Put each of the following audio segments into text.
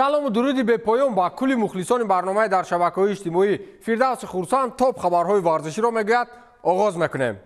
Салому дуруди бепоён ба кулли мухлисони барномаи дар шабакаҳои иҷтимоӣ. Фирдавси Хурсанд топ хабарҳои варзиширо мегӯяд. Оғоз мекунем.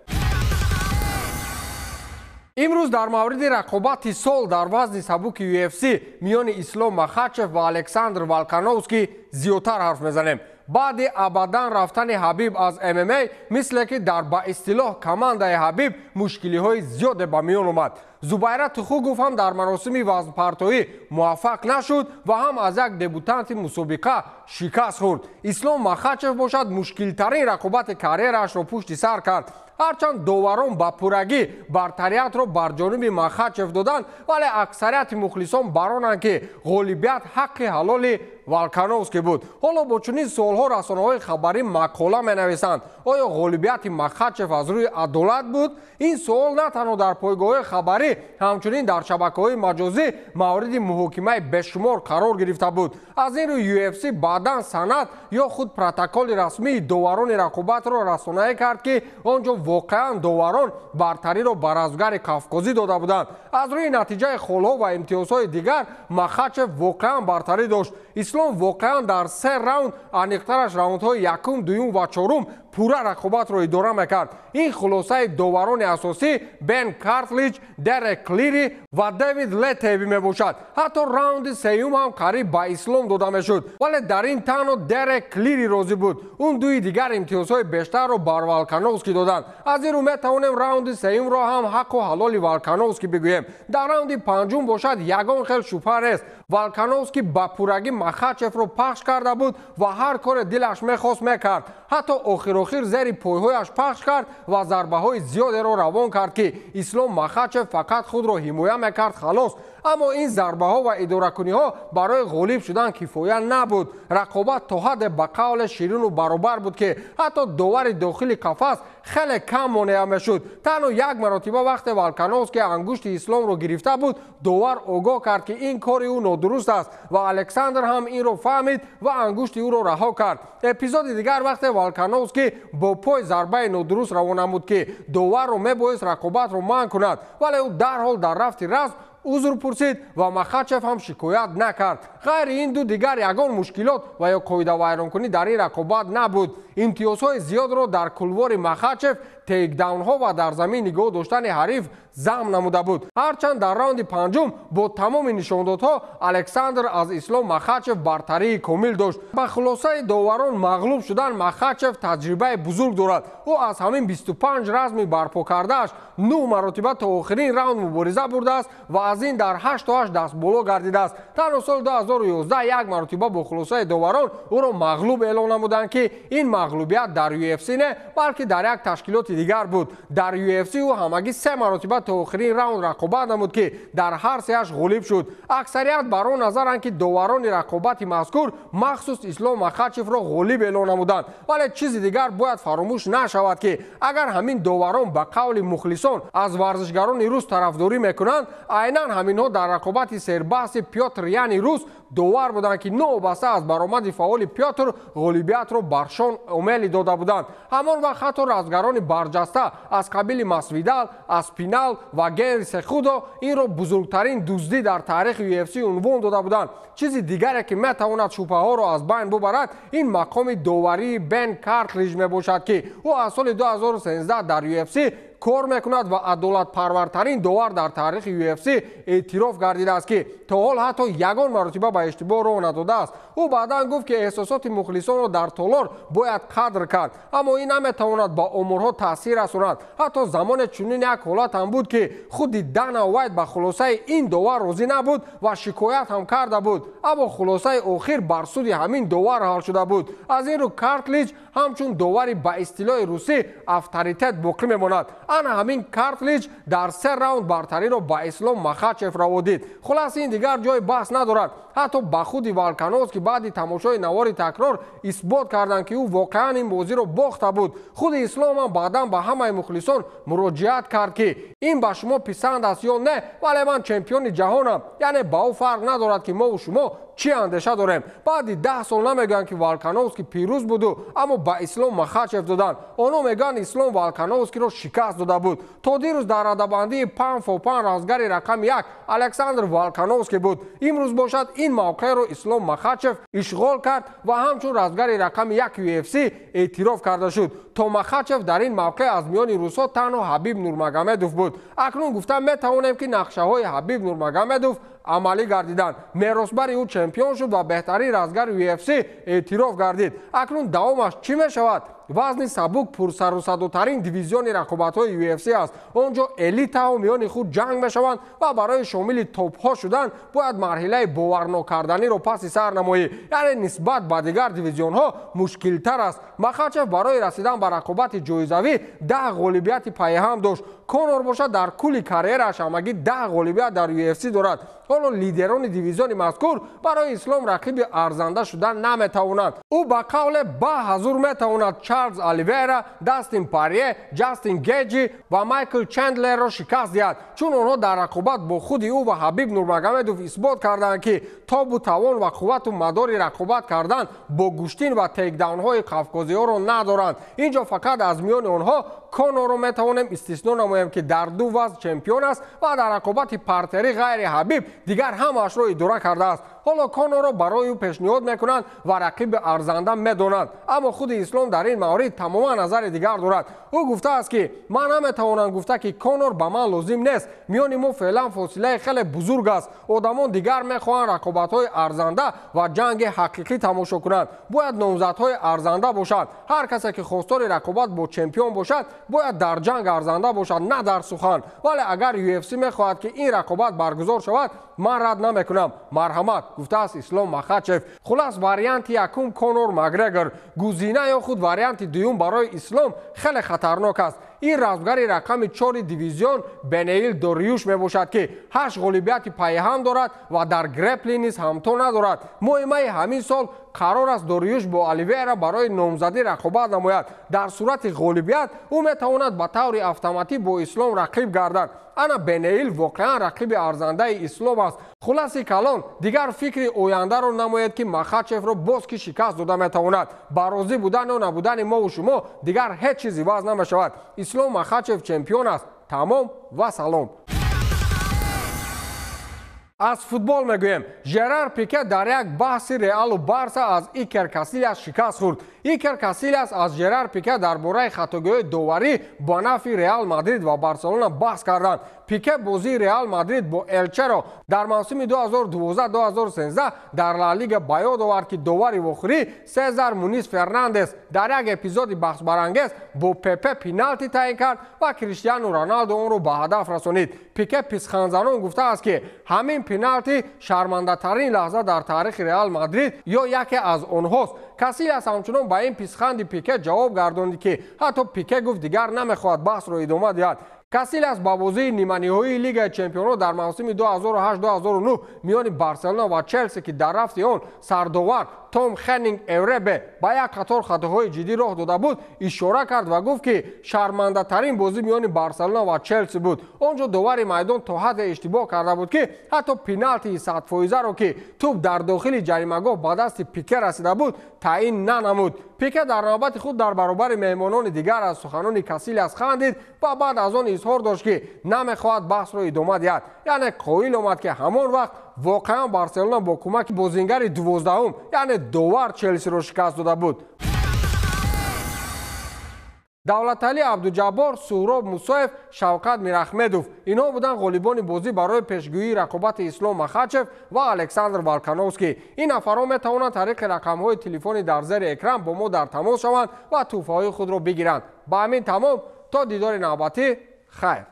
Имрӯз дар мавриди рақобати сол дар вазни сабуки UFC миёни Ислом Махачев ва Александр Волкановский зиёдтар ҳарф мезанем. Баъди абадан рафтани Ҳабиб аз ММА, мисле ки дар ба истилоҳ командаи Ҳабиб мушкилиҳои зиёде ба миён омад. Зубайра Тухугов ҳам дар маросими вазнпартоӣ муваффақ нашуд ва ҳам аз як дебютанти мусобиқа шикаст хӯрд. Ислом Махачев бошад, мушкилтарин рақобати карьераашро пушти сар кард. Ҳарчанд доварон ба пуррагӣ бартариятро бар ҷониби Махачев доданд, вале аксарияти мухлисон баронанд, ки ғолибият ҳаққи ҳалоли Волкановский буд. Ҳоло бо чунин суолҳо расонаҳои хабарӣ мақола менависанд. Оё ғолибияти Махачев аз рӯи адолат буд? Ин суол на танҳо дар пойгоҳҳои хабарӣ, ҳамчунин дар шабакаҳои маҷозӣ мавриди муҳокимаи бешумор қарор гирифта буд. Аз ин рӯ UFC баъдан санад ё худ протоколи расмии доварони рақобатро расонаӣ кард, ки он ҷо воқеан доварон бартариро ба разгари кавкозӣ дода буданд. Аз рӯи натиҷаи холҳо ва имтиёзҳои дигар Махачев воқеан бартарӣ дошт. Ислом воқеан дар се раунд, аниқтараш раундҳои якум, дуюм ва чорум, пурра рақобатро идора мекард. Ин хулосаи доварони асосӣ Бен Картлич, Дерек Клири ва Дэвид Летеви мебошад. Ҳатто раунди сеюм ҳам қариб ба Ислом дода мешуд, вале дар ин танҳо Дерек Клири розӣ буд. Он дуи дигар имтиёзҳои бештарро бар Волкановский доданд. Аз ин рӯ метавонем раунди сеюмро ҳам ҳаққу ҳалоли Волкановский бигӯем. Дар раунди панҷум бошад, ягон хел шубҳа нест, Волкановский ба пуррагӣ Махачевро пахш карда буд ва ҳар коре дилаш мехост мекард. Ҳатто охирохир зери пойҳояш пахш кард ва зарбаҳои зиёдеро равон кард, ки Ислом Махачев фақат худро ҳимоя мекард, халос. Аммо ин зарбаҳо ва идоракуниҳо барои ғолиб шудан кифоя набуд. Рақобат то ҳадде ба қавле ширину баробар буд, ки ҳатто довари дохили қафас хеле кам монеа мешуд. Танҳо як маротиба, вақте Волкановский ангушти Исломро гирифта буд, довар огоҳ кард, ки ин кори ӯ нодуруст аст, ва Александр ҳам инро фаҳмид ва ангушти ӯро раҳо кард. Эпизоди дигар, вақте Волкановский бо пой зарбаи нодуруст равон намуд, ки доварро мебоист рақобатро манъ кунад, вале ӯ дарҳол дар рафти расм узр пурсид ва Махачев ҳам шикоят накард. Ғайри ин ду дигар ягон мушкилот ва ё қоидавайронкунӣ дар ин рақобат набуд. Имтиёзҳои зиёдро дар кулвори Махачев тейкдаунҳо ва дар замин нигоҳ доштани ҳариф зам намуда буд. Ҳарчанд дар раунди панҷум бо тамоми нишондодҳо Александр аз Ислом Махачев бартарии комил дошт. Ба хулосаи доварон мағлуб шудан Махачев таҷрибаи бузург дорад. Ӯ аз ҳамин 25 разми барпо кардааш нӯҳ маротиба то охирин раунд мубориза бурдааст ва аз ин дар 8-8 дастболо гардидааст. Танҳо соли 2011 як маротиба бо хулосаи доварон ӯро мағлуб эълон намуданд, ки ин мағлубият дар UFC не, балки дар як ташкилоти дигар буд. Дар UFC ӯ ҳамагӣ се маротиба то охирин раунд рақобат намуд, ки дар ҳар сеаш ғолиб шуд. Аксарият бар он назаранд, ки доварони рақобати мазкур махсус Ислом Махачевро ғолиб эълон намуданд. Вале чизи дигар бояд фаромӯш нашавад, ки агар ҳамин доварон ба қавли мухлисон аз варзишгарони рус тарафдорӣ мекунанд, айнан ҳаминҳо дар рақобати сербаҳси Пётр Яни рус довар буданд, ки новобаста аз баромади фаъоли Пётр ғолибиятро бар Шон Омели дода буданд. Ҳамон вақт ҳатто разгарони барҷаста аз қабили Масвидал, Аспинал ва Генри Сехудо инро бузургтарин дуздӣ дар таърихи UFC унвон дода буданд. Чизи дигаре, ки метавонад шубҳаҳоро аз байн бубарад, ин мақоми доварии Бен Картлиж мебошад, ки ӯ аз соли 2013 дар UFC кор мекунад ва адолатпарвартарин довар дар таърихи UFC эътироф гардидааст, ки то ҳол ҳатто ягон маротиба ба иштибоҳ роҳ надодааст. Ӯ баъдан гуфт, ки эҳсосоти мухлисонро дар толор бояд қадр кард, аммо ин наметавонад ба оморҳо таъсир расонад. Ҳатто замоне чунин як ҳолат ҳам буд, ки худи Дана Уайт ба хулосаи ин довар розӣ набуд ва шикоят ҳам карда буд, аммо хулосаи охир бар суди ҳамин довар ҳал шуда буд. Аз ин рӯ Картлич ҳамчун довари ба истилоҳи русӣ авторитет боқӣ мемонад. Ана ҳамин Картлич дар се раунд бартариро ба Ислом Махачев раводид. Хулас, ин дигар ҷои баҳс надорад. Ҳатто ба худи Волкановский баъди тамошои навори такрор исбот карданд, ки ӯ воқеан ин бозиро бохта буд. Худи Ислом ҳам баъдан ба ҳамаи мухлисон муроҷиат кард, ки ин ба шумо писанд аст ё не, вале ман чемпиони ҷаҳонам, яъне ба ӯ фарқ надорад, ки мову шумо Чӣ андеша дорем? Баъди 10 сол намегӯянд, ки Волкановски пирӯз буду, аммо ба Ислом Махачев доданд. Онҳо мегӯянд, Ислом Волкановскиро шикаст дода буд. То дирӯз дар радабандии пан фо пан разгари рақами 1 Александр Волкановски буд. Имрӯз бошад, ин мавқеъро Ислом Махачев ишғол кард ва ҳамчун разгари рақами 1 UFC эътироф карда шуд. То Махачев дар ин мавқеъ аз миёни русҳо танҳо Ҳабиб Нурмагомедов буд. Акнун гуфта метавонем, ки нақшаҳои Ҳабиб Нурмагомедов амалӣ гардиданд. Меросбари ӯ чемпион шуд ва беҳтарин разгари UFC эътироф гардид. Акнун давомаш чӣ мешавад? Вазни сабук пурсарусадотарин дивизиони рақобатҳои UFC аст. Он ҷо элитаҳо миёни худ ҷанг мешаванд ва барои шомили топҳо шудан бояд марҳилаи боварнокарданиро паси сар намоӣ. Яъне нисбат ба дигар дивизионҳо мушкилтар аст. Махачев барои расидан ба рақобати ҷоизавӣ 10 ғолибияти пайҳам дошт. Конор бошад, дар кулли карьерааш ҳамагӣ 10 ғолибият дар UFC дорад. Ҳоло лидерони дивизиони мазкур барои Ислом рақиби арзанда шуда наметавонанд. Ӯ ба қавле ба ҳазур метавонад Чарлз Оливера, Дастин Парье, Ҷастин Геҷи ва Майкл Чендлерро шикаст диҳад, чун онҳо дар рақобат бо худи ӯ ва Ҳабиб Нурмагомедов исбот карданд, ки тобу тавон ва қуввату мадори рақобат кардан бо гӯштин ва тейкдаунҳои қавқозиҳоро надоранд. Ин ҷо фақат аз миёни онҳо Конорро метавонем истисно намоем, ки дар 2 вазн чемпион аст ва дар рақобати партерӣ ғайри Ҳабиб дигар ҳамаашро идора кардааст. Ҳоло Конорро барои ӯ пешниҳод мекунанд ва рақиби арзанда медонанд. Аммо худи Ислом дар ин маврид тамоман назари дигар дорад. Ӯ гуфтааст, ки ман наметавонам гуфта, ки Конор ба ман лозим нест. Миёни мо феълан фосилаи хеле бузург аст. Одамон дигар мехоҳанд рақобатҳои арзанда ва ҷанги ҳақиқӣ тамошо кунанд. Бояд номзадҳои арзанда бошанд. Ҳар касе ки хостори рақобат бо чемпион бошад, бояд дар ҷанг арзанда бошад, на дар сухан. Вале агар UFC мехоҳад, ки ин рақобат баргузор шавад, ман рад намекунам. Марҳамат, гуфтааст Ислом Махачев. Хулас, варианти якум Конор Макгрегор, гузина ё худ варианти дуюм барои Ислом хеле хатарнок аст. Ин разгари рақами 4 дивизион Бенеил Дориюш мебошад, ки 8 ғолибияти пайҳам дорад ва дар греплинг низ ҳамто надорад. Моҳи майи ҳамин сол қарор аст Дориюш бо Оливера барои номзадӣ рақобат намояд. Дар сурати ғолибият ӯ метавонад ба таври автоматӣ бо Ислом рақиб гардад. Ана Бенеил воқеан рақиби арзандаи Ислом аст. Хуласи калон, дигар фикри ояндаро намоед, ки Махачевро боз ки шикаст дода метавонад. Ба розӣ будан ё набудани мову шумо дигар ҳеҷ чиз иваз намешавад. Ислом Махачев чемпион аст. Тамом ва салом. Аз футбол мегӯем. Жерар Пике дар як баҳси Реалу Барса аз Икер Касилиас шикаст хӯрд. Икер Касилиас аз Жерар Пике дар бораи хатогиҳои доварӣ ба нафъи Реал Мадрид ва Барселона баҳс карданд. Пике бозии Реал Мадрид бо Элчеро дар мавсими 2012-2013 дар Ла Лига ба ёд овард, ки довари вохӯрӣ Сезар Мунис Фернандес дар як эпизоди баҳсбарангез бо Пепе пеналти таъин кард ва Криштиану Роналдо онро ба ҳадаф расонид. Пике писханзанон гуфтааст, ки ҳамин пеналти шармандатарин лаҳза дар таърихи Реал Мадрид ё яке аз онҳост. Касилиас ҳамчунон ба ин писханди Пике ҷавоб гардонд, ки ҳатто Пике гуфт дигар намехоҳад баҳсро идома диҳад. Касилиас ба бозии ниманиҳоии Лигаи чемпионҳо дар мавсими 2008-2009 миёни Барселона ва Челси, ки дар рафти он сардовар Том Хеннинг Эвребе ба як қатор хатоҳои ҷиддӣ роҳ дода буд, ишора кард ва гуфт, ки шармандатарин бозӣ миёни Барселона ва Челси буд. Он ҷо довари майдон то ҳадде иштибоҳ карда буд, ки ҳатто пеналтии 100%-ро, ки тӯб дар дохили ҷаримагоҳ ба дасти Пике расида буд, таъин нанамуд. Пике дар навбати худ дар баробари меҳмонони дигар аз суханони Касилиас хандид ва баъд аз он изҳор дошт, ки намехоҳад баҳсро идома диҳад. Яъне қоил омад, ки ҳамон вақт воқеан Барселона бо кӯмаки бозингари 12-ум, яъне довар, Челсиро шикаст дода буд. Давлаталӣ Абдуҷаббор, Суҳроб Мусоев, Шавкат Мирахмедов инҳо буданд ғолибони бозӣ барои пешгӯии рақобати Ислом Махачев ва Александр Волкановский. Ин нафарҳо метавонанд тариқи рақамҳои телефонӣ дар зери экран бо мо дар тамос шаванд ва тӯҳфаҳои худро бигиранд. Ба ҳамин тамом, то дидори навбатӣ, хайр.